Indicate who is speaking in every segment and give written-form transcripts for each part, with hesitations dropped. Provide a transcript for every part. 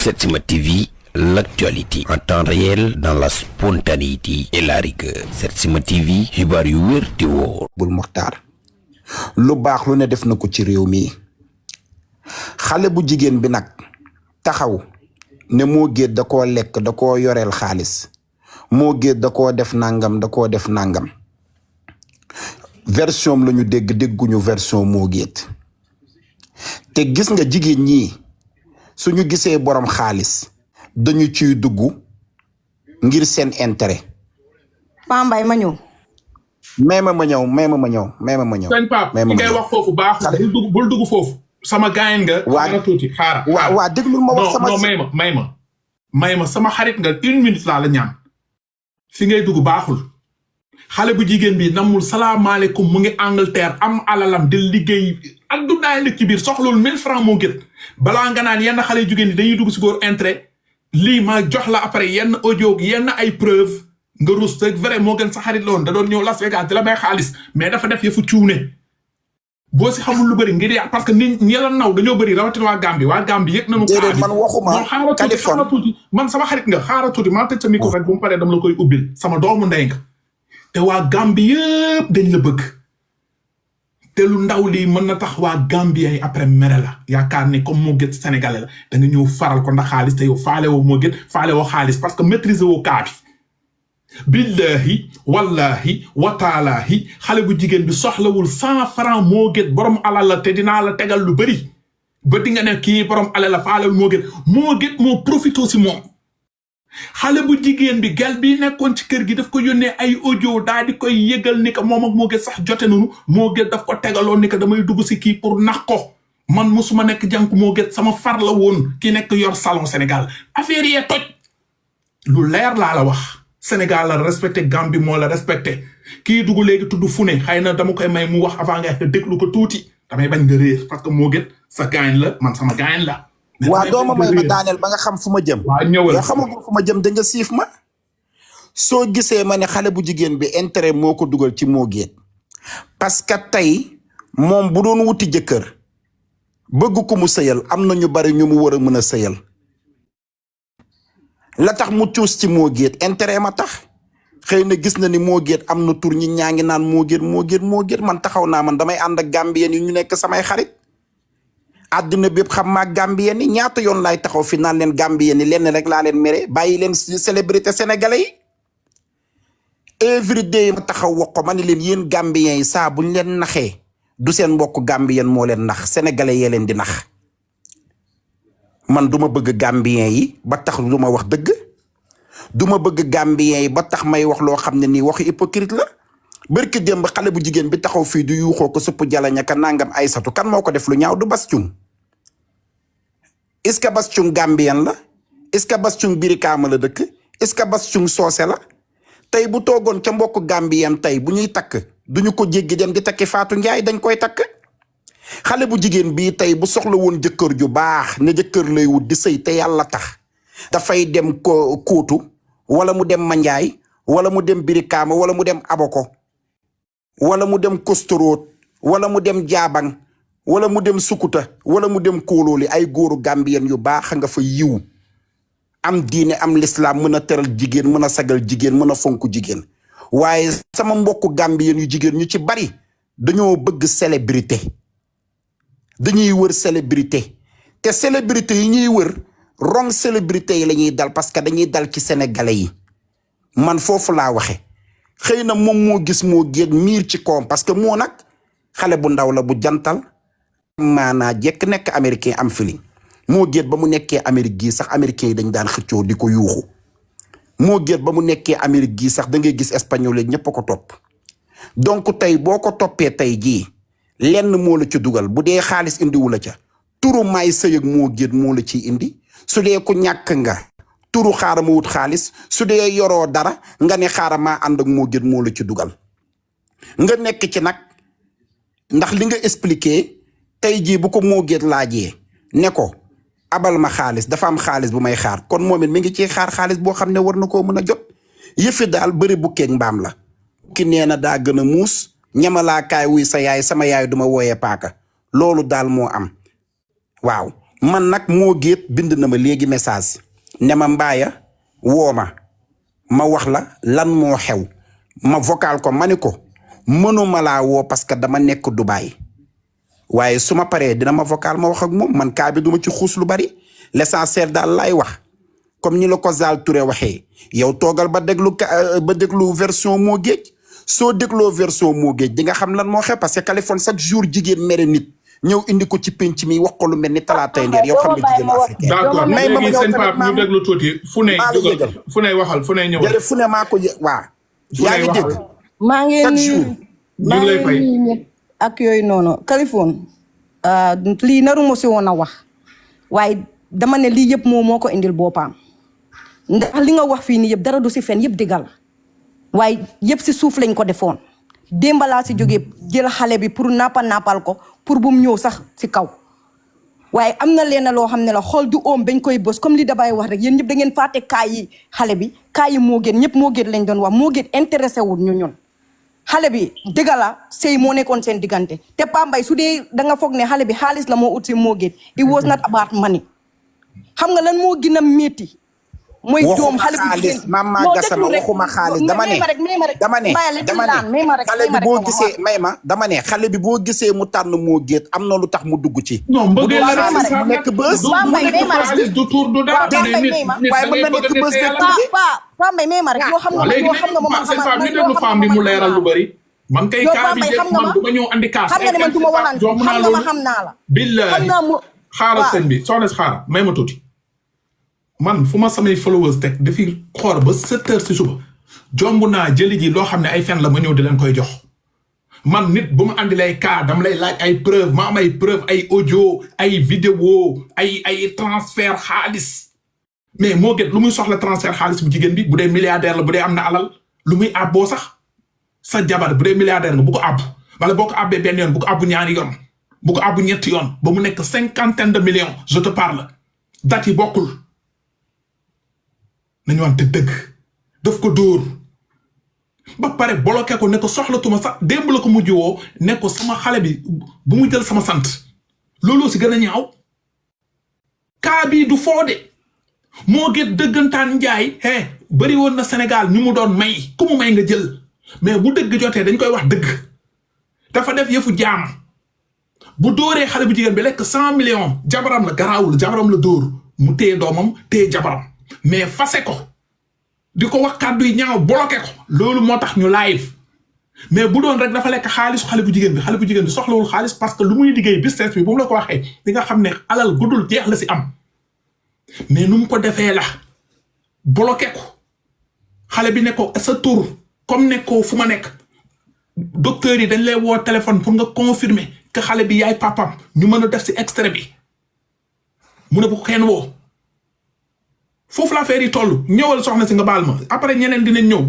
Speaker 1: Setsima TV, l'actualité en temps réel dans la spontanéité et la rigueur. Setsima TV, xibaar yu wér te wóor.
Speaker 2: bul Muxtaar lu baax lu ne def na ko ci réew mi xale bu jigéen bi nag taxaw ne moo géet da koo lekk da koo yoreel xaalis moo géet da koo def nangam da koo def nangam version la ñu dégguñu version moo géet te gis nga jigéen ñi suñu gisee borom xaalis dañu ciy dugg ngir seen intérêt.
Speaker 3: Pambay ma ñëw.
Speaker 2: may ma ñëw.
Speaker 4: sëñ Pape li ngay wax foofu baaxul bul dugg foofu. sama gaayen nga.
Speaker 2: waa
Speaker 4: tuuti xaaral.
Speaker 2: waa déglul ma wax sama.
Speaker 4: non may ma sama xarit nga 1 minute laa la ñaan. fi ngay dugg baaxul. xale bu jigéen bi namul salaamaaleykum mu ngi Angleterre am alalam di liggéey ak du daay nekk ci biir soxlul 1000 francs moo gën balaa nga naan yenn xale jigéen yi dañuy dugg si góor intérêt lii ma jox la après yenn audio yenn ay preuve nga rus rek vrai moo gën sa xarit la woon da doon ñëw Las Vegas di la may xaalis mais dafa def yëfu cuune boo si xamul lu bëri ngir yàq parce que nit ñi la naw dañoo bëri rawatina waa Gambie yëg nañu
Speaker 2: déedéet man waxuma
Speaker 4: xaaral tuuti man sama xarit nga xaaral tuuti maa tëj sa micro rek bu mu paree dama la koy ubbil sama doomu ndey nga te waa Gambie yëpp dañ la bëgg te lu ndaw lii mën na tax waa Gambien yi après mere la yaakaar ni comme moo gën sénégalais la da nga ñëw faral ko ndax xaalis te yow faale woo moo gën faale woo xaalis parce que maîtriser woo kaa bi billahi wallahi wataalaahi xale bu jigéen bi soxlawul 100 francs moo gën borom alal la te dinaa la tegal lu bëri ba di nga ne kii borom alal la faalewul moo gën moo profité si moom xale bu jigéen bi gel bi nekkoon ci kër gi daf ko yónnee ay audio daal di koy yëgal ni que moom ak moo gën sax jote nunu moo gën daf ko tegaloon ni que damay dugg si kii pour nax ko man musuma nekk jànku moo gën sama far la woon ki nekk yor salon Sénégal affaire yee toj lu leer laa la wax Sénégal la respecté Gambie moo la respecté kii dugg léegi tudd fu ne xëy na dama koy may mu wax avant nga déglu ko tuuti damay bañ nga réer parce que moo gën sa gaañ la man sama gaañ la
Speaker 2: waa dooma may ma daaneel ba nga xam fu ma jëm yoo xamagul fu ma jëm da nga siif ma soo gisee ma ne xale bu jigéen bi intérêt moo ko dugal ci moo géet parce que tey moom bu doon wuti jëkkër bëgg ko mu sëyal am na ñu bari ñu mu war a mën a sëyal la tax mu cuus ci moo géet intérêt ma tax xëy na gis na ni moo géet am na tur ñi ñaa ngi naan moo géet man taxaw naa man damay ànd ak Gambien yi ñu nekk samay xarit àdduna bépp xam maa Gambien ni ñaata yoon laay taxaw fi naan leen Gambien ni lenn rek laa leen mere bàyyi leen célébrité sénégalais yi every day ma taxaw wax ko ma ne leen yéen Gambien yi saa buñ leen naxee du seen mbokk Gambien moo leen nax sénégalais yee leen di nax man duma bëgg Gambien yi ba tax du ma wax dëgg duma bëgg Gambien yi ba tax may wax loo xam ne nii waxu hypocrite la bërki démb xale bu jigéen bi taxaw fii du yuuxoo ko supp jalañaka nangam Aysatu kan moo ko def lu ñaaw du Bass Thioung est-ce que Bass Thioung Gambien la est-ce que Bass Thioung Birikaama la dëkk est-ce que Bass Thioung soose la tey bu toogoon ca mbokk Gambien tey bu ñuy takk duñu ko jéggi dem di takki Faatu Njaay dañ koy takk xale bu jigéen bii tey bu soxla woon jëkkër ju baax ne jëkkër lay wut di sëy te yàlla tax dafay dem ko Kóotu wala mu dem Manjaay wala mu dem Birikaama wala mu dem Aboko wala mu dem Kostoroot wala mu dem Jaabang wala mu dem Sukuta wala mu dem Kóolooli ay góoru Gambien yu baax nga fa yiw am diine am lislaam mën a teral jigéen mën a sagal jigéen mën a fonk jigéen waaye sama mbokku Gambien yu jigéen ñu ci bari dañoo bëgg célébrité dañuy wër célébrité te célébrité yi ñuy wër rong célébrité yi la ñuy dal parce que dañuy dal ci sénégalais yi man foofu laa waxe xëy na moom moo gis moo géet miir ci koom parce que moo nag xale bu ndaw la bu jantal maanaa jekk nekk américain am feeling moo géet ba mu nekkee Amérique gii sax américain yi dañ daan xëccoo di ko yuuxu moo géet ba mu nekkee Amérique gii sax da ngay gis espagnol yi ñëpp a ko topp donc tey boo ko toppee tey jii lenn moo la ci dugal bu dee xaalis indiwu la ca turu may sëyëg moo géet moo la ciy indi su dee ku ñàkk nga turu xaaral ma wut xaalis su dee yoroo dara nga ne xaaral maa ànd ak moo gën moo la ci dugal nga nekk ci nag ndax li nga expliqué tey jii bu ko moo gën laajee ne ko abal ma xaalis dafa am xaalis bu may xaar kon moom it mi ngi ciy xaar xaalis boo xam ne war na koo mën a jot yëfi daal bëri bukkeeg mbaam la ki nee na daa gën a muus ñamalaa kaay wuy sa yaay sama yaay duma wooyee paaka loolu daal moo am waaw man nag moo géet bind na ma léegi message ne ma mbaaya woo ma wax la lan moo xew ma vocal ko ma ni ko mënuma laa woo parce que dama nekk Dubaï waaye su ma paree dina ma vocal ma wax ak moom man kaa bi duma ci xuus lu bari l'essentiel daal laay wax comme ni la ko Zal Touré waxee yow toogal ba déglu version moo géej soo dégloo version moo géej di nga xam lan moo xew parce que Kaliphone chaque jour jigéen mere nit ñëw indi ko ci penc mi wax ko lu mel ni talaatay ndeer yow xam nga jigéen africain.
Speaker 4: d'accord léegi sëñ Pape ñu déglu tuuti fu ne waxal fu ne ñëwal.
Speaker 2: jërëjëf fu ne maa ko waa. yaa ngi dégg.
Speaker 3: maa ngi nuyu
Speaker 4: ñu lay fay
Speaker 3: ak yooyu noonu Kaliphone lii naru ma si woon a wax waaye dama ne lii yëpp moo ko indil boppam ndax li nga wax fii nii yëpp dara du si fen yëpp digal waaye yëpp si suuf lañ ko defoon démb laa si jógee jël xale bi pour nappal ko pour bu mu ñëw sax si kaw waaye am na leen loo xam ne la xool du oom bañ koy bës comme li dabay wax rek yéen ñëpp da ngeen fàtte kaay yi xale bi kaay yi moo gën ñëpp moo gën lañ doon wax moo gën intéressé wul ñu ñun xale bi dëgg la sëy moo nekkoon seen diggante te Pambay su dee da nga foog ne xale bi xaalis la moo ut si moo gën it was not about money xam nga lan moo gën a métti mooy doom xale bu jigéen
Speaker 2: Mama Gassama waxuma xaalis dama ne xale bi boo gisee dama ne xale bi boo gisee mu tànn moo géet am na lu tax mu dugg ci.
Speaker 4: non
Speaker 2: bu dul xaalis mu nekk bës.
Speaker 4: du tour du dara
Speaker 2: waaye mën na nekk bës de
Speaker 3: Pambay may ma rek yoo xam nga
Speaker 4: léegi ñu femme bi mu leeral lu bari man kay kaa bi man du ma ñëw andi kaas
Speaker 3: xam nga ne man du ma waxante xam nga ma xam naa la
Speaker 4: billahi xaaral sëñ bi soxna si xaaral may ma tuuti man fu ma samay followers teg dafi xoor ba 7 heures si suba jomb naa jëli ji loo xam ne ay fen la ma ñëw di leen koy jox man nit bu ma andi lay cas dama lay laaj ay preuve ma am ay preuve ay audio ay vidéo ay transfert xaalis mais moo gën lu muy soxla transfert xaalis bu jigéen bi bu dee milliardaire la bu dee am na alal lu muy àbboo sax sa jabar bu dee milliardaire nga bu ko àbb wala boo ko àbbee benn yoon bu ko àbbu ñaari yoon bu ko àbbu ñetti yoon ba mu nekk 50 de millions je te parle dat yi bokkul nañu wante dëgg daf ko dóor ba pare bloqué ko ne ko soxlatuma sax démb la ko mujj woo ne ko sama xale bi bu mu jël sama sant looloo si gën a ñaaw kaa bii du foode moo gën dëggantaan njaay bari woon na Sénégal ñu mu doon may ku mu may nga jël mais bu dëgg jotee dañ koy wax dëgg dafa def yëfu jaam bu dóoree xale bu jigéen bi lekk 100 millions jabaram la garaawul jabaram la dóor mu téye doomam téye jabaram mais fase ko di ko wax kàddu yi ñaaw bloqué ko loolu moo tax ñu live mais bu doon rek dafa lekk xaalisu xale bu jigéen bi soxlawul xaalis parce que lu muy liggéey business bi bu mu la ko waxee di nga xam ne alal gudul jeex la si am mais nu mu ko defee la bloqué ko xale bi ne ko sa tur comme ne ko fu ma nekk docteur yi dañ lay woo téléphone pour nga confirmer que xale bi yaay papam ñu mën a def si extrait bi mu ne bu ko kenn woo foofu la affaire yi toll ñëwal soxna si nga baal ma après ñeneen dinañ ñëw.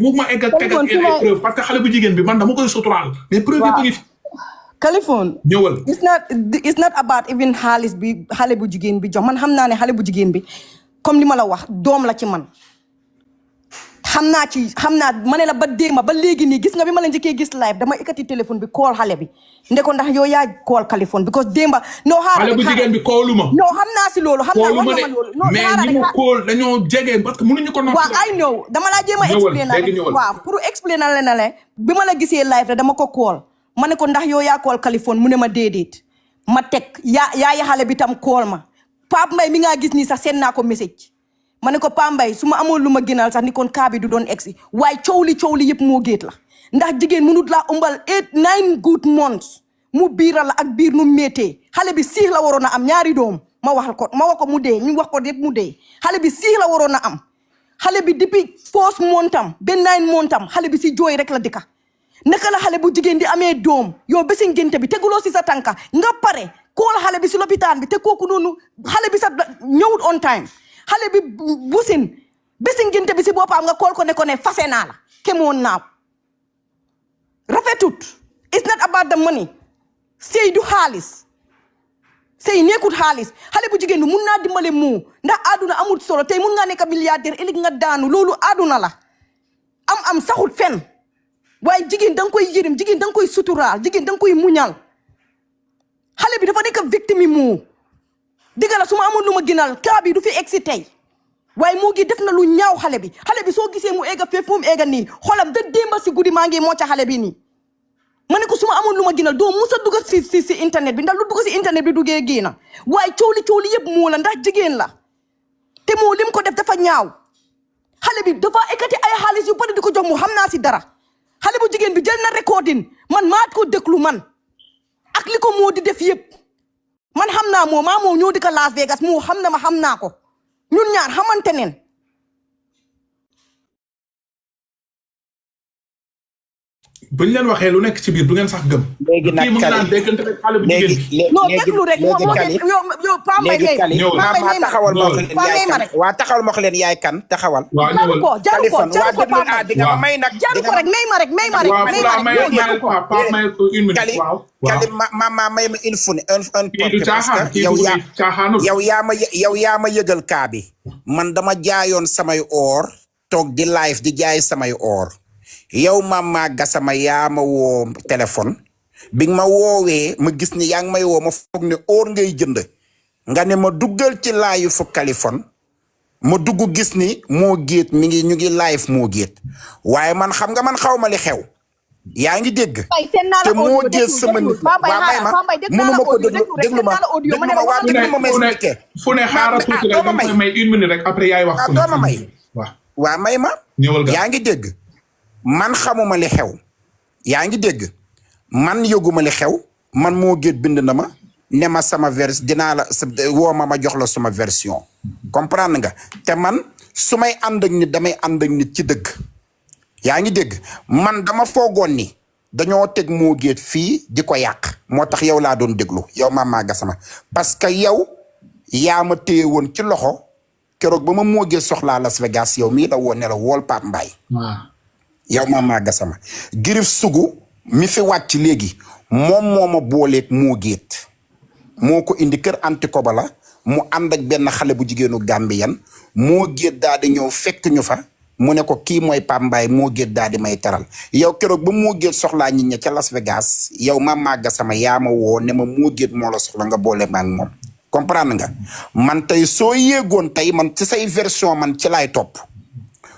Speaker 4: bu ma egg ak ay preuve parce que xale bu jigéen bi man dama koy suturaal. mais preuve yëpp a ngi fi.
Speaker 3: Kaliphone.
Speaker 4: ñëwal
Speaker 3: it's not about even xaalis bi xale bu jigéen bi jox man xam naa ne xale bu jigéen bi comme li ma la wax doom la ci man. xam naa ma ne la ba déema ba léegi nii gis nga bi ma la njëkkee gis live dama ekkati téléphone bi call xale bi ndeko ndax yow yaa call Kaliphone because démba no
Speaker 4: xale bu jigéen bi call ma
Speaker 3: non xam naa si loolu xam naa wax nga ma loolu
Speaker 4: mais ñi mu call dañoo jege parce que mënuñu ko
Speaker 3: waaw I know dama laa jéem a explain waaw pour explain na le bi ma la gisee live dama ko call ma ne ko ndax yow yaa call Kaliphone mu ne ma déedéet ma teg yaa xale bi tam call ma Pape Mbaye mi ngaa gis nii sax seen naa ko message ma ne ko Pambay su ma amoon lu ma gënal sax ni kon kaa bi du doon egsi waaye coow li yëpp moo géet la ndax jigéen mënut laa umbal 8-9 good months mu biiral la ak biir nu méttee xale bi 6 la waroon a am ñaari doom ma wax ko mu dee ñu wax ko yëpp mu dee xale bi 6 la waroon a am xale bi depuis 4 montam ba 9 montam xale bi si jooy rek la dëkka naka la xale bu jigéen di amee doom yow bési ngénte bi teguloo si sa tànka nga pare kool xale bi si lopitaan bi te kooku noonu xale bi sa ñëwut on time xale bi busin bési ngénte bi si boppam nga kool ko ne fase naa la kemoon naaw rafetut it's not about the money sëy du xaalis sëy nekkut xaalis xale bu jigéen bi mun naa dimbale moo ndax àdduna amul solo tey mun ngaa nekk milliardaire ëllëg nga daanu loolu àdduna la am saxut fen waaye jigéen da nga koy yërëm jigéen da nga koy suturaal jigéen da nga koy muñal xale bi dafa nekk victime moo dëgg la su ma amoon lu ma gënal kaa bi du fi egg si tey waaye moo ngi def na lu ñaaw xale bi soo gisee mu egga fépp mu egga nii xolam da démba si guddi maa ngi moo ca xale bi nii ma ne ko su ma amoon lu ma gënal doo musa dugg si internet bi ndax lu dugg si internet bi duggee génna waaye coow li yëpp moo la ndax jigéen la te moo lim ko def dafa ñaaw xale bi dafa ekkati ay xaalis yu bari di ko jox mu xam naa si dara xale bu jigéen bi jël na recording man maa ko déglu man ak li ko moo di def yëpp man xam naa maa moo ñëw di ko Las Vegas moo xam na ma xam naa ko ñun ñaar xamante neen
Speaker 4: buñ leen waxee lu nekk ci biir du ngeen sax gëm.
Speaker 2: léegi nag
Speaker 3: non déglu rek yow Paa Mbaye
Speaker 2: taxawal ma wax leen yaay kan waa taxawal ma wax leen yaay kan taxawal.
Speaker 3: jaru ko Paa
Speaker 2: di nga may nag
Speaker 3: jaru ko rek may ma rek
Speaker 2: Kali ma may ma une parce que yow yaa ma yëgal kaa bi man dama jaayoon samay or toog di live di jaay samay or yow Mama Gassama yaa ma woo téléphone bi nga ma woowee ma gis ni yaa ngi may woo ma foog ne or ngay jënd nga ne ma duggal ci laayu fu Kaliphone ma dugg gis ni moo géet ñu ngi live moo géet waaye man xam nga man xaw ma li xew yaa ngi dégg te moo géet sama nit waa may ma mënuma ko déglu ma waa déglu ma may expliqué
Speaker 4: fu ne xaaral tuuti rek dama koy may une minute rek après yaay wax
Speaker 2: dooma may waa may ma yaa ngi dégg man xamuma li xew yaa ngi dégg man yëguma li xew man moo géet bind na ma ne ma sama dinaa la woo ma jox la suma version comprendre nga te man su may ànd ak nit damay ànd ak nit ci dëgg yaa ngi dégg man dama foogoon ni dañoo teg moo géet fii di ko yàq moo tax yow laa doon déglu yow Mama Gassama parce que yow yaa ma téye woon ci loxo keroog ba ma moo géet soxlaa Las Vegas yow mii la woon ne la wool Pape Mbaye yow Mama Gassama Girif Sougou mi fi wàcc léegi moom moo ma booleeg moo géet moo ko indi kër Antikoba la mu ànd ak benn xale bu jigéenu Gambien moo géet daal di ñëw fekk ñu fa mu ne ko kii mooy Pape Mbaye moo géet daal di may teral yow keroog ba moo géet soxlaa nit ña ca Las Vegas yow Mama Gassama yaa ma woo ne ma moo géet moo la soxla nga boole ma ak moom comprendre nga man tey soo yéegoon tey man ci say version man ci laay topp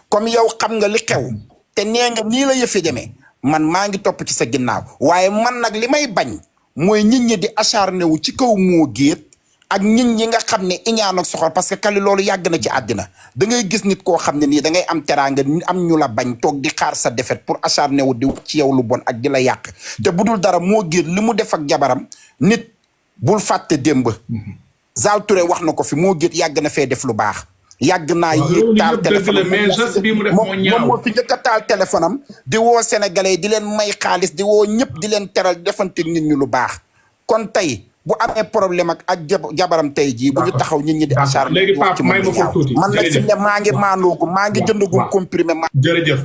Speaker 2: comme yow xam nga li xew te nee nga nii la yëfe demee man maa ngi topp ci sa ginnaaw waaye man nag li may bañ mooy nit ñi di acharné wu ci kaw moo géet ak nit ñi nga xam ne iñaan ak soxor parce que Kali loolu yàgg na ci àddina da ngay gis nit koo xam ne nii da ngay am teraanga am ñu la bañ toog di xaar sa défaite pour acharné wu di ci yow lu bon ak di la yàq te bu dul dara moo géet li mu def ak jabaram nit bul fàtte démb Zal Touré wax na ko fi moo géet yàgg na fee def lu baax yàgg naa yéeg taal téléphone moom moo fi njëkk a taal téléphone am di woo sénégalais di leen may xaalis di woo ñëpp di leen teral di defante nit ñi lu baax kon tey bu amee problème ak jabaram tey jii bu ñu taxaw nit ñi di acharné
Speaker 4: léegi Pape may ma foofu tuuti
Speaker 2: man nag fi ne maa ngi maanoogu maa ngi jëndagum comprimé
Speaker 4: jërëjëf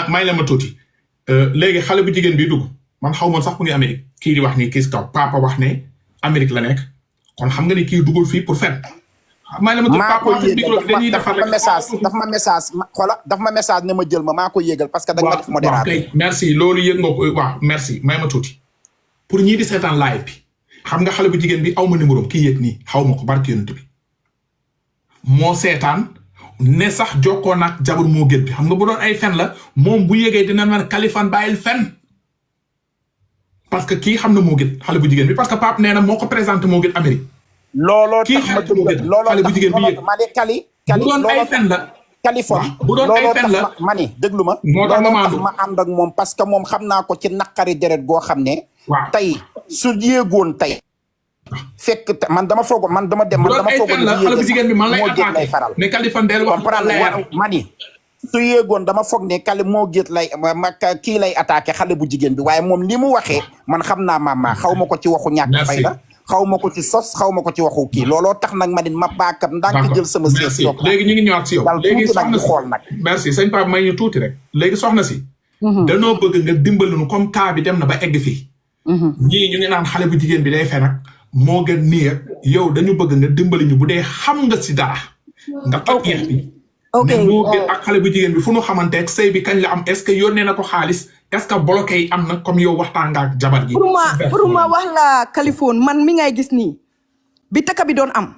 Speaker 4: may la ma tuuti léegi xale bu jigéen bi dugg man xaw ma sax mu ngi Amérique kii di wax ni kii si kaw papa wax ne Amérique la nekk kon xam nga ni kii duggul fii pour fen
Speaker 2: maa ko yéegal daf ma message xoola daf ma message ne ma jël maa ko yéegal parce que da nga def modérateur
Speaker 4: merci loolu yëg nga ko waaw merci may ma tuuti pour ñii di seetaan live bi xam nga xale bu jigéen bi aw ma numéro kii yëg nii xaw ma ko barke yonent bi moo seetaan ne sax jokkoo nag jabar moo gét bi xam nga bu doon ay fen la moom bu yégee dina man Kaliphone bàyyil fen parce que kii xam na moo gét xale bu jigéen bi parce que Pape nee na moo ko présenté moo gét Amérique
Speaker 2: looloo tax ma dugg
Speaker 4: xale bu jigéen bi yëg
Speaker 2: ma ne Kali
Speaker 4: bu doon ay fen la
Speaker 2: Kaliphone
Speaker 4: bu doon ay fen la
Speaker 2: ma ni déglu ma
Speaker 4: moo tax
Speaker 2: ma ànd ak moom parce que moom xam naa ko ci naqari deret goo xam ne tey su yéegoon tey fekk man dama foog man dama dem man dama foog
Speaker 4: xale bu jigéen bi man lay
Speaker 2: lay faral
Speaker 4: ne Kaliphone del wax
Speaker 2: ma ni su yéegoon dama foog ne Kali moo géet lay kii lay attaqué xale bu jigéen bi waaye moom li mu waxee man xam naa Mama xaw ma ko ci waxu ñàkk fay la xaw ma ko ci sos xaw ma ko ci waxu kii looloo tax nag ma ne ma baakam ndànk jël sama
Speaker 4: merci léegi ñu ngi ñëwaat si yow léegi soxna si
Speaker 2: xool nag
Speaker 4: merci sëñ Pape may ñu tuuti rek léegi soxna si danoo bëgg nga dimbali nu comme cas bi dem na ba egg fii ñii ñu ngi naan xale bu jigéen bi day fen ak moo gën nii ak yow dañu bëgg nga dimbali ñu bu dee xam nga si dara nga toj yeex bi ne moo gën ak xale bu jigéen bi fu nu xamante ak sëy bi kañ la am est-ce que yónnee na ko xaalis est-ce que bloqué yi am na comme yow waxtaan nga ak jabar gi
Speaker 3: pour ma wax la Kaliphone man mi ngay gis nii bi takka bi doon am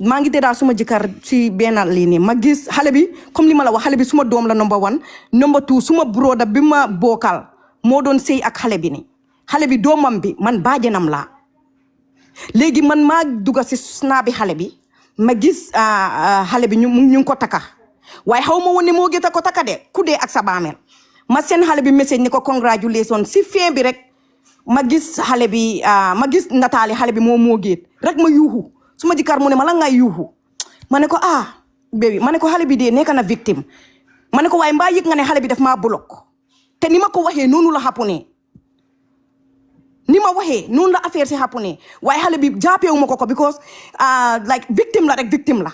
Speaker 3: maa ngi tëddaa suma jëkkër si benn lii nii ma gis xale bi comme li ma la wax xale bi suma doom la number 1 number 2 suma broda bi ma bookal moo doon sëy ak xale bi ni xale bi doomam bi man baajenam laa léegi man maa dugga si snap bi xale bi ma gis xale bi ñu ngi ko taka waaye xaw ma woon ne moo gét a ko taka de ku dee ak sa baamel ma seen xale bi message ni ko congratulation si fin bi rek ma gis xale bi ma gis nataali xale bi moo gét rek ma yuuxu suma jikkaar mu ne ma la ngay yuuxu ma ne ko bébé ma ne ko xale bi dee nekk na victime ma ne ko waaye mbaa yëg nga ne xale bi daf maa block te ni ma ko waxee noonu la xappune ni ma waxee noonu la affaire si xappune waaye xale bi jàppeewu ma ko because like victime la rek victime la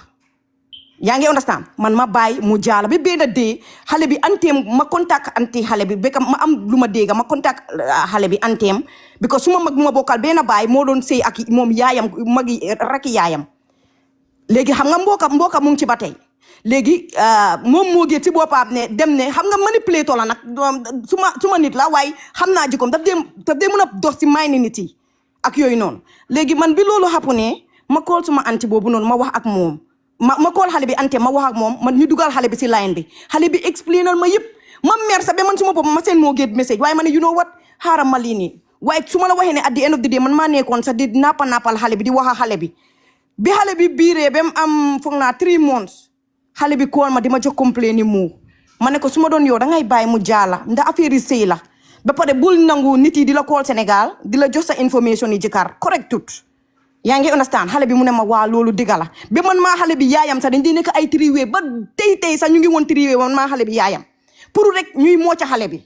Speaker 3: yaa ngi understand man ma bàyyi mu jaala bi benn dee xale bi anteem ma contact anti xale bi beka ma am lu ma dégga ma contact xale bi anteem because suma mag ma bokkal benn baay moo doon sëy ak moom yaayam magi raki yaayam léegi xam nga mbooka mu ngi ci ba tey léegi moom moo gét si boppam ne dem ne xam nga manipulateur la nag suma nit la waaye xam naa jikkoom daf dee mën a dox si may ni nit yi ak yooyu noonu léegi man bi loolu xappu ne ma call suma anti boobu noonu ma wax ak moom ma call xale bi ante ma wax ak moom man ñu dugal xale bi si line bi xale bi explainal ma yëpp ma mer sa ba man suma bopp ma seen moo gét message waaye ma ne you know what xaaral ma lii nii waaye su ma la waxee ne at the end of the day man maa nekkoon sax di nappal xale bi di wax ak xale bi xale bi biiree ba mu am foog naa 3 months xale bi kool ma di ma jox complain ni mu ma ne ko su ma doon yow dangay bàyyi mu jaala ndax affaire yi sëy la ba pare bul nangu nit yi di la call Sénégal di la jox sa information yi jëkkër correct tout yaa ngi understand xale bi mu ne ma waa loolu dëgg la ba man maa xale bi yaayam sax dañ di nekk ay triwee ba tey sax ñu ngi woon triwee man maa xale bi yaayam pour rek ñuy moo ca xale bi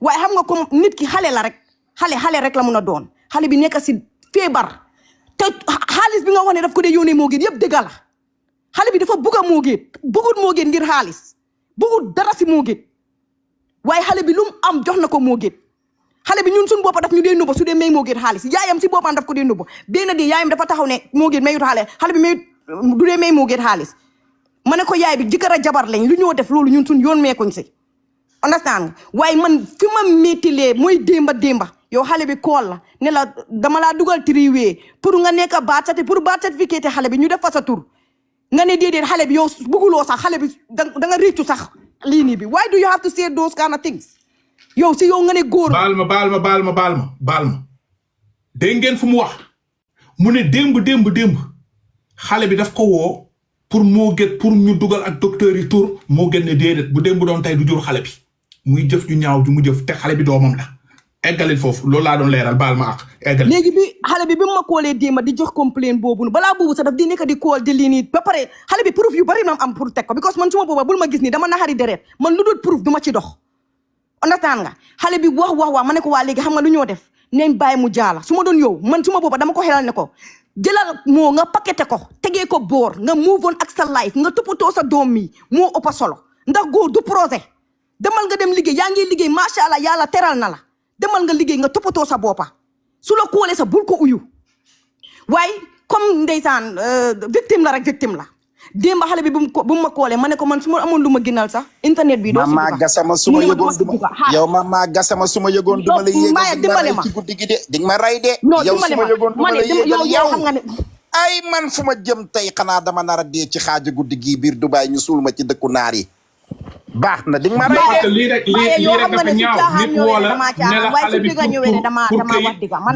Speaker 3: waaye xam nga comme nit ki xale la rek xale rek la mun a doon xale bi nekk si feebar te xaalis bi nga wax ne daf ko dee yónnee moo gën yëpp dëgg la xale bi dafa bugg a moo gën bugut moo gën ngir xaalis bugut dara si moo gën waaye xale bi lu mu am jox na ko moo gën xale bi ñun suñu boppa daf ñu dee nubba su dee may moo gën xaalis yaayam si boppam daf ko dee nubba benn di yaayam dafa taxaw ne moo gën mayut xale bi mayut du dee may moo gën xaalis ma ne ko yaay bi jëkkër a jabar lañ lu ñoo def loolu ñun suñ yoon meekuñ si understand waaye man fi ma méttilee mooy démba yow xale bi kool la ne la dama laa dugal triwee pour nga nekk pour baat certificat xale bi ñu def fa sa tur nga ne déedéet xale bi yow bëgguloo sax xale bi da nga réccu sax lii nii bi why do you have to say those kind of things yow si yow nga ne góor
Speaker 4: baal ma dégg ngeen fu mu wax mu ne démb xale bi daf ko woo pour moo gét pour ñu dugal ak docteur yi tur moo gën ne déedéet bu démb doon tey du jur xale bi muy jëf ju ñaaw ju mu jëf te xale bi doomam la eggalil foofu loolu laa doon leeral baal ma ak eggal
Speaker 3: léegi bi xale bi ma koolee démba di jox complain boobu balaa boobu sax daf di nekk di kool di lii nii ba pare xale bi proof yu bari na am pour teg ko because man suma booba bul ma gis nii dama naxari deret man lu dul proof du ma ci dox understand nga xale bi wax ma ne ko waa léegi xam nga lu ñoo def neñ bàyyi mu jaala su ma doon yow man suma booba dama ko xelal ne ko jëlal moo nga paqueté ko tegee ko boor nga move on ak sa life nga toppatoo sa doom mi moo ëpp solo ndax góor du projet demal nga dem liggéey yaa ngi liggéey macha allah yàlla teral na la demal nga liggéey nga toppatoo sa boppa su la koolee sa bul ko uyu waaye comme ndeysaan victime la rek victime la démba xale bi bu ma koolee ma ne ko man su ma amoon lu ma gënal sax internet bi doo
Speaker 2: Mama Gassama su ma yëgoon duma yow Mama Gassama su ma yëgoon duma la yéegal ci guddi gi de di nga ma ray de yow su ma yëgoon duma la yéegal yow ay man fu ma jëm tey xanaa dama nar a dee ci xaaju guddi gi biir Dubaay ñu suul ma ci dëkku naar yi baax na di nga ma ray de
Speaker 4: lii rek dafa ñaaw nit woo la ne la xale bi pour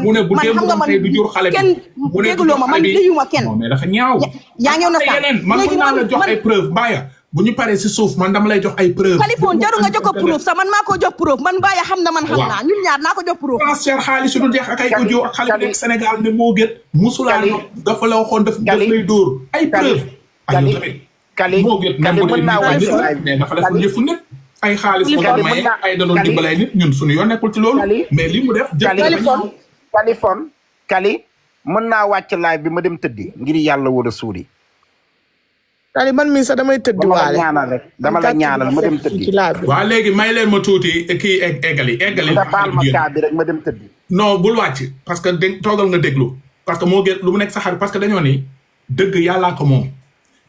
Speaker 4: mu ne bu démb doon tey du jur xale bi mu ne
Speaker 3: dégguloo ma man liyuma kenn
Speaker 4: mais dafa ñaaw
Speaker 3: yaa ngi na sax
Speaker 4: man mën naa la jox ay preuve Mbaye bu ñu paree si suuf man dama lay jox ay preuve
Speaker 3: Kaliphone jaru nga jox ko preuve sax man maa ko jox preuve man Mbaye xam na man xam naa ñun ñaar naa ko jox preuve
Speaker 4: transfert xaalis su dul jeex ak ay audio ak xale bi nekk Sénégal ne moo gën musulaa dafa la waxoon daf lay dóor ay preuve ak tamit
Speaker 2: Kali mën naa wàcc live
Speaker 4: mais dafa def yëfu nit ay xaalis ko maye ay da doon dimbalay nit ñun suñu yoon nekkul ci loolu mais li mu def Kali mën naa wàcc live bi ma dem tëddi ngir yàlla wala suudi
Speaker 5: Kali man mii sax damay tëddi waale
Speaker 2: dama la ñaanal ma dem tëddi
Speaker 4: waa léegi may leen ma tuuti kii eggali
Speaker 2: nga baal ma kaa bi rek ma dem tëddi
Speaker 4: non bul wàcc parce que toogal nga déglu parce que moo gën lu mu nekk sa xarit parce que dañoo ni dëgg yàllaa ko moom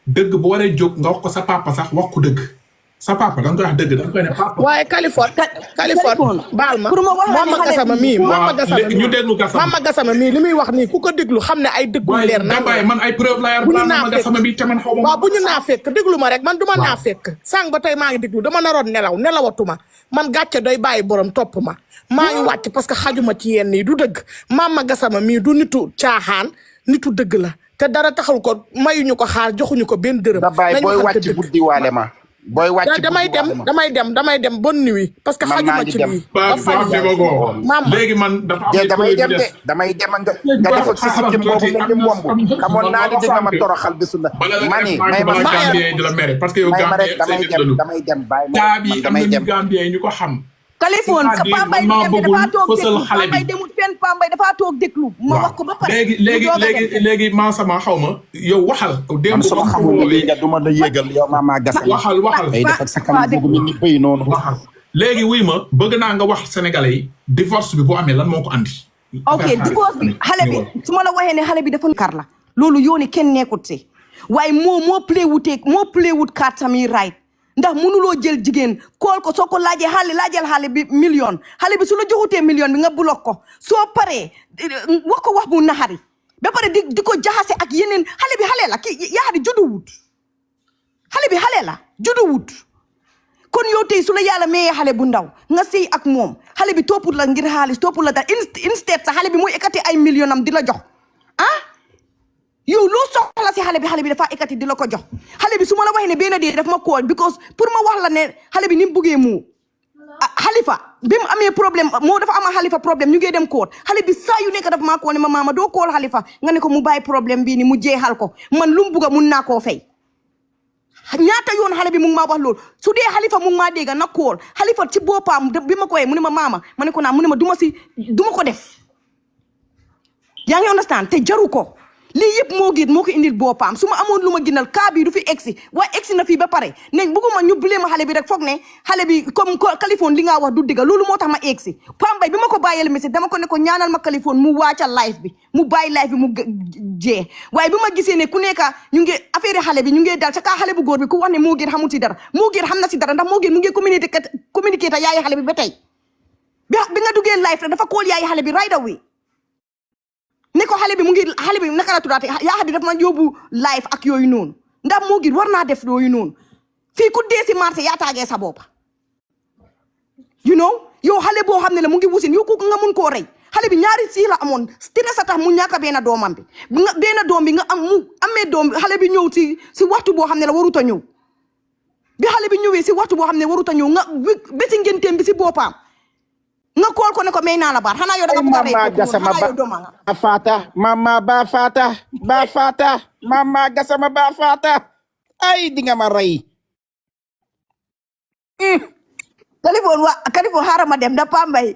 Speaker 4: dëgg bu waree jóg nga wax ko sa papa sax wax ko dëgg sa papa da nga koy wax dëgg da nga koy ne papa.
Speaker 5: waaye Californie baal ma
Speaker 3: pour ma wax la ne
Speaker 5: Mama Gassama mii
Speaker 4: ñu déglu Gassama
Speaker 5: Mama Gassama mii li muy wax nii ku ko déglu xam ne ay dëggu leer na
Speaker 4: man ay preuve la yor Mama Gassama bi te man xaw ma
Speaker 5: waaw bu ñu naa fekk déglu ma rek man duma naa fekk sànq ba tey maa ngi déglu dama naroon nelawatuma man gàcce doy bàyyi borom topp ma maa ngi wàcc parce que xajuma ci yenn yi du dëgg Mama Gassama mii du nitu caaxaan nitu dëgg la te dara taxul ko mayuñu ko xaar joxuñu ko benn dërëm
Speaker 2: da bàyyi booy wàcc buddi waale ma booy wàcc
Speaker 5: damay dem bonne nuit parce que xajuma ci lii
Speaker 4: léegi man dafa am
Speaker 2: damay dem nga defal si sikkim boobu mel ni momb xamoon naa di nga ma toroxal bisu la mani may ma
Speaker 4: Gambien di la mere parce que yow Gambien
Speaker 2: damay dem bàyyi
Speaker 4: ma damay dem Gambien ñu ko xam
Speaker 3: Californie Pambay dafa toog déglu Pambay demul fenn Pambay dafa toog déglu ma wax ko ba pare
Speaker 4: léegi man sama xaw ma yow waxal
Speaker 2: man sama xamul li nga duma la yégal yow Mama Gassama
Speaker 4: waxal
Speaker 2: ay def ak sa kanam boobu mel ni bëy noonu
Speaker 4: waxal léegi wuy ma bëgg naa nga wax sénégalais yi divorce bi bu amee lan moo ko andi
Speaker 3: ok divorce bi xale bi su ma la waxee ne xale bi dafa kar la loolu yooni kenn nekkut si waaye moo play wut carte sami right ndax mënuloo jël jigéen kool ko soo ko laajee laajal xale bi million xale bi su la joxutee million bi nga block ko soo paree wax ko wax bu naxari ba pare di ko jaxase ak yeneen xale bi xale la kii yaa di judduwut xale bi xale la judduwut kon yow tey su la yàlla mayee xale bu ndaw nga sëy ak moom xale bi toppul la ngir xaalis toppul la dara instead sa xale bi muy ekkati ay million am di la jox yow loo soxla si xale bi dafa ekkati di la ko jox xale bi su ma la waxee ne benn dee daf ma call because pour ma wax la ne xale bi ni mu buggee mu xalifa bi mu amee problème moo dafa ama xalifa problème ñu ngi dem koot xale bi saa yu nekk dafa maa call ne ma maama doo call xalifa nga ne ko mu bàyyi problème bii ni mu jeexal ko man lu mu bugga mun naa koo fay ñaata yoon xale bi mu ngi maa wax loolu su dee xalifa mu ngi maa dégg na call xalifa ci boppam bi ma koy mu ne ma maama ma ne ko naa mu ne ma duma ko def yaa ngi understand te jaru ko lii yëpp moo ko indil boppam su ma amoon lu ma ginnal kaa bii du fi egsi waaye egsi na fii ba pare ne bëgguma ñu bulee ma xale bi rek foog ne xale bi comme Californie li nga wax du digga loolu moo tax ma egsi Pambay bi ma ko bàyyeel message dama ko ne ko ñaanal ma Californie mu wàccal life bi mu bàyyi life bi mu jee waaye bi ma gisee ne ku nekk ñu ngi affaire xale bi ñu ngi dal ca kaa xale bu góor bi ku wax ne moo gën xamul si dara moo gën xam na si dara ndax moo gën mu ngi communiquer ta yaayi xale bi ba tey bi nga duggee life rek dafa kool yaayi xale bi right away ne ko xale bi naka la tuddaate yaa xam ne daf ma yóbbu live ak yooyu noonu ndax moo gën war naa def yooyu noonu fii ku dee si marché yaa taagee sa bopp yow xale boo xam ne la mu ngi wusin yow kooku nga mun koo rey xale bi ñaari sii la amoon stress a tax mu ñàkk benn doomam bi benn doom bi nga amee doom xale bi ñëw si waxtu boo xam ne la warut a ñëw bi xale bi ñëwee si waxtu boo xam ne warut a ñëw nga bési ngenteem bi si boppam nga kool ko ne ko may naa la baat xanaa yow da nga bëgg a rey
Speaker 2: Mama Gassama ba faata Mama ba faata Mama Gassama ba faata ay di nga ma rey
Speaker 3: Californie xaaral ma dem da Pambay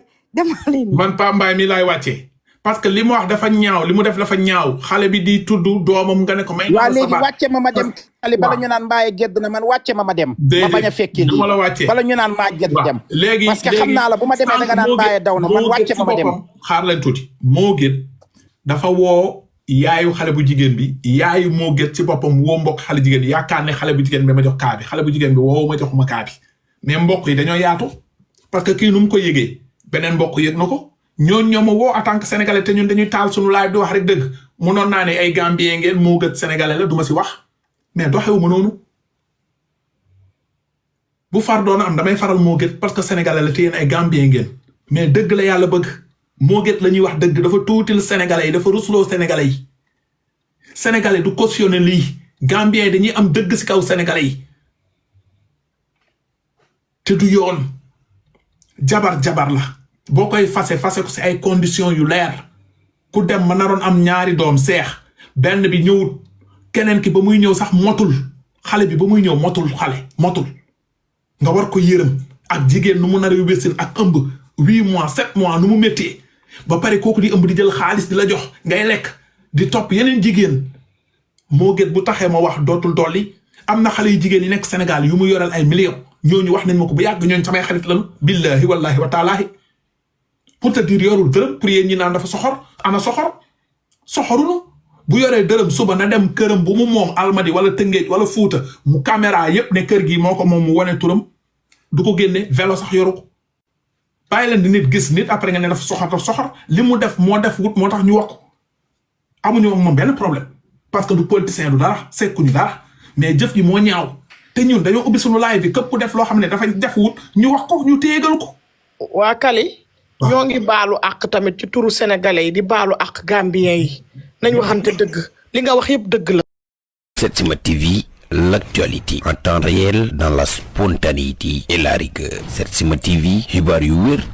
Speaker 4: man Pambay mi laay wàccee parce que li mu wax dafa ñaaw li mu def dafa ñaaw xale bi di tudd doomam nga ne ko may naa la sa baat
Speaker 2: léegi wàcce ma dem xale bala ñu naan mbaaye gedd na man wàcce ma dem ma bañ a fekkee
Speaker 4: du ma la wàccee
Speaker 2: bala ñu naan maa gedd dem
Speaker 4: léegi
Speaker 2: parce que xam naa la bu ma demee da nga naan mbaaye daw na man wàcce ma dem
Speaker 4: xaar leen tuuti moo gét dafa woo yaayu xale bu jigéen bi yaayu moo gét ci boppam woo mbokk xale jigéen bi yaakaar ne xale bu jigéen bi ma jox kaa bi xale bu jigéen bi woo ma joxuma kaa bi mais mbokk yi dañoo yaatu parce que kii nu mu ko yëgee beneen mbokk yëg na ko ñooñu ñoo ma woo en tant que sénégalais te ñun dañuy taal suñu live di wax rek dëgg munoon naa ne ay gambien ngeen moo gët sénégalais la du ma si wax mais doxewu ma noonu bu far doon am damay faral moo gët parce que sénégalais la te yéen ay gambien ngeen mais dëgg la yàlla bëgg moo gët la ñuy wax dëgg dafa tuutil sénégalais yi dafa rusloo sénégalais yi sénégalais du cautionné lii gambien yi dañuy am dëgg si kaw sénégalais yi te du yoon jabar la boo koy fase ko si ay conditions yu leer ku dem ma naroon am ñaari doom seex benn bi ñëwut keneen ki ba muy ñëw sax motul xale bi ba muy ñëw motul nga war ko yërëm ak jigéen nu mu nar a wésin ak ëmb 8 mois 7 mois nu mu méttee ba pare kooku di ëmb di jël xaalis di la jox ngay lekk di topp yeneen jigéen moo gën bu taxee ma wax dootul dolli am na xale yu jigéen yi nekk Sénégal yu mu yoreel ay millions ñooñu wax nañ ma ko bu yàgg ñooñu samay xarit lañu billahi wallahi wa taalaahi pour te dire yorul dërëm pour yéen ñi naan dafa soxor ana soxorunu bu yoree dërëm suba na dem këram bu mu moom Almadi wala Tëngéej wala Fuuta mu caméra yépp ne kër gi moo ko moom mu wane turam du ko génne vélo sax yoru ko bàyyi leen di nit gis nit après nga ne dafa soxor li mu def moo def wut moo tax ñu wax ko amuñu ak moom benn problème parce que du politicien du dara sekkuñu dara mais jëf ji moo ñaaw te ñun dañoo ubbi suñu live bi képp ku def loo xam ne dafay def wut ñu wax ko ñu téyegal ko.
Speaker 5: waa Kali. ñoo ngi baalu àq tamit ci turu sénégalais yi di baalu àq gambien yi nañ waxante dëgg li nga wax yëpp dëgg la.
Speaker 1: Setsima TV, l'actualité en temps réel dans la spontanéité et la rigueur. Setsima TV, xibaar yu wér